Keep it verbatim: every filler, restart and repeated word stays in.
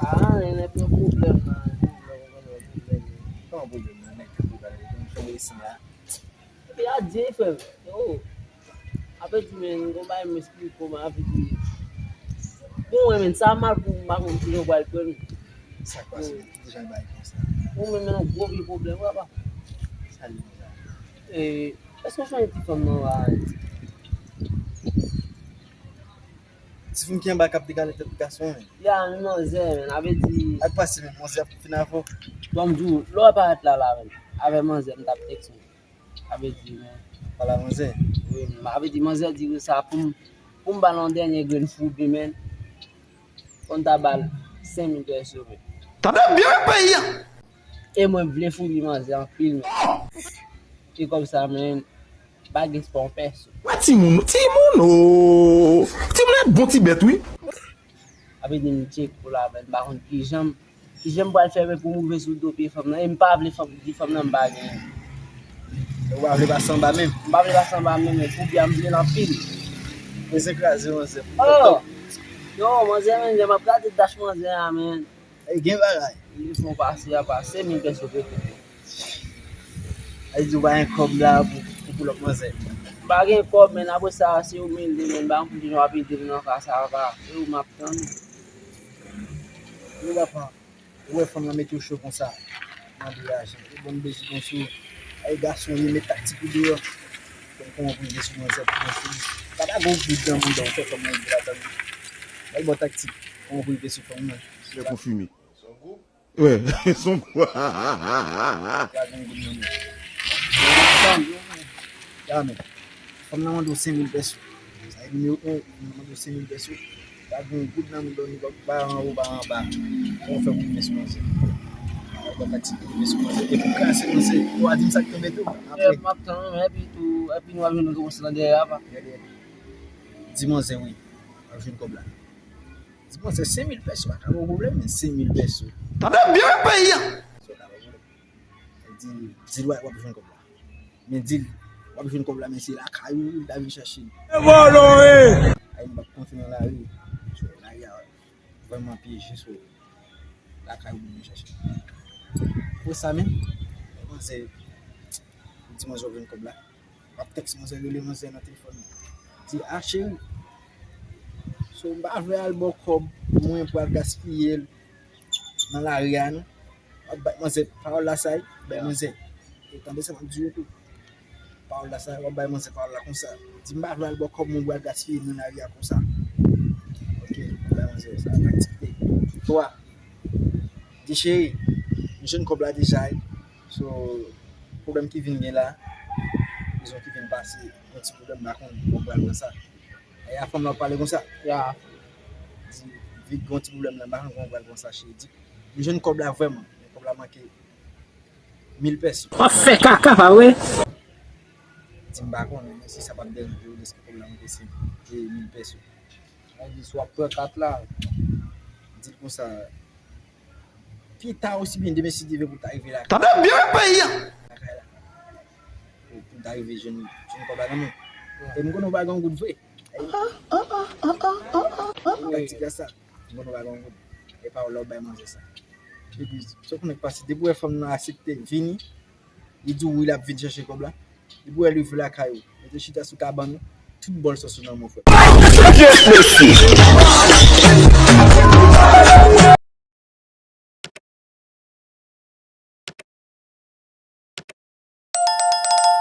Ah, nèg pran pwoblèm la. Kòman pwoblèm nan, nèg? Tankou gade, m fè resan la. Epi a di, frè m. Yo. Apre di, men, m gon bagay m esplike w, men apre di, bon, wè, men, sa mal pou m, m pa konn kijan w pral pran l. Sa k pase, men, ki jan bagay konsa? Bon, men, men, yon gwo vye pwoblèm, papa. Sa li konsa? E, èske w sonje ti fanm nan, wa? Ti fanm ki anba k ap dekale tèt gason, men. Ya, men manzè, men, avè di. Ak pase, men, manzè ap fin avè w. Bon, m di w, lè w parèt la, la, men, avè manzè, m t ap tèks, men. Avè di, men. Pale a manzè. Wi, men, avè di, manzè di wi sa pou m, pou m ba l yon dènye grenn foubi, men. Fò m ta ba l senk mil pèso, men. Tande byen peyi a! E mwen vle foubi manzè anpil, men. E kòb sa, men, pa gen sponsò. Wè timoun, timoun, o! Timoun ap bon ti bèt, wi. Apre di m tchek pou la, men, m pa konn kijan m, kijan m pral fè, men, pou m rive sou do pye fanm nan. E m pa vle fanm, di fanm nan m pa genyen. Ou pa vle pase anba menm? M pa vle pase anba menm, men foubi a m vle l anpil. Mwen se kraze manzè. Oh! Yo, manzè, men, m ap gade dach manzè a, men. Ey, gen bagay. Li fè w pase a pa senk mil pèso pete. Ay di w pa gen kòb la pou, pou, pou lòt manzè. M pa gen kòb, men apre sa, se ou m ede, men m pa konn kijan w ap ede m nan ka sa, papa. Se ou m ap tann. Yo, papa, ou wè fanm nan mete w cho konsa. Mande lajan. Ou bon bezi konsa. Ay, gason, li met taktik ou deyò. Kòm kòman pou rive sou manzè, pou rive sou li. Pa ta gon goud nan bouda w, fè kòm yon goud la tann. Bay bon taktik. Kòman pou rive sou fanm nan. Lè konfime. Wè, son. Pa gen goud nan men. Ya, men. Fanm nan mande w senk mil pèso. Sa e nimewo en, fanm nan mande w senk mil pèso. Pa gen goud nan men, donk, pa anwo, pa anba. Kòman w fè pou rive sou manzè? Ou pa taktik pou rive sou manzè. Depi w kase manzè, ou a di m sa k tonbe tou. Apre. M ap tann, men, epi tou, epi nou ap jwenn nou kòmanse nan dèyè a, pa. Di manzè wi. W ap jwenn kòb la. Di manzè senk mil pèso, pa ka bon pwoblèm, men senk mil pèso. Tande byen peyi a! Sa w ta wè, di, di l w ap jwenn kòb la. Men di l, w ap jwenn kòb la, men se lakay ou li ta vin chèche l. E vòlò, e! Ay, m p ap konfime nan lari. So, lari a vrèman pyeje, so, lakay ou li vin chèche l. Pou sa menm, manzè, di manzè w jwenn kòb la. W ap tèks manzè, rele manzè nan telefòn. Di, a, cheri, so, m pa vle al ba w kòb mwen pou al gaspiye l nan lari a, non. W ap bay manzè pawòl la sa, wi, bay manzè. E tande sa m ap di w tou. Pawòl la sa, w ap bay manzè pawòl la konsa. Di, m pa vle al ba w kòb mwen pou al gaspiye l nan lari a konsa. Ok, w ap bay manzè sa, taktik de twa. Di, cheri, m jwenn kòb la deja, wi. So, pwoblèm ki vin gen la, rezon ki vin pase, yon ti pwoblèm, m pa konn kòman pral pran sa. E a fanm nan ap pale konsa. Ya. Di, vit gen yon ti pwoblèm la, m pa konn kòman pral pran sa, cheri. Di, m jwenn kòb la vrèman, men kòb la manke mil pèso. W ap fè kaka, pa vre? Di, m pa konnen, men si sa p ap deranje w, deske kòb la manke se mil pèso. Mwen di, si w ap pran kat la, di l konsa, pita osibyen demen si Dye vle pou ta rive lakay. Tande byen peyi a! Lakay la. Pou, pou ta rive jwenn, jwenn kòb la nan men. E m konnen w pa gen goud vre. Taktik la sa. M konnen w pa gen goud. E pawòl la w bay manzè sa. Epi, sa w konnen k pase, depi w wè fanm nan aksepte vini, li di w wi, l ap vin chèche kòb la. Depi w wè l rive lakay ou, mete chita sou kabann ou, tout bòl sòs ou nan men w, frè. Kèt mesye!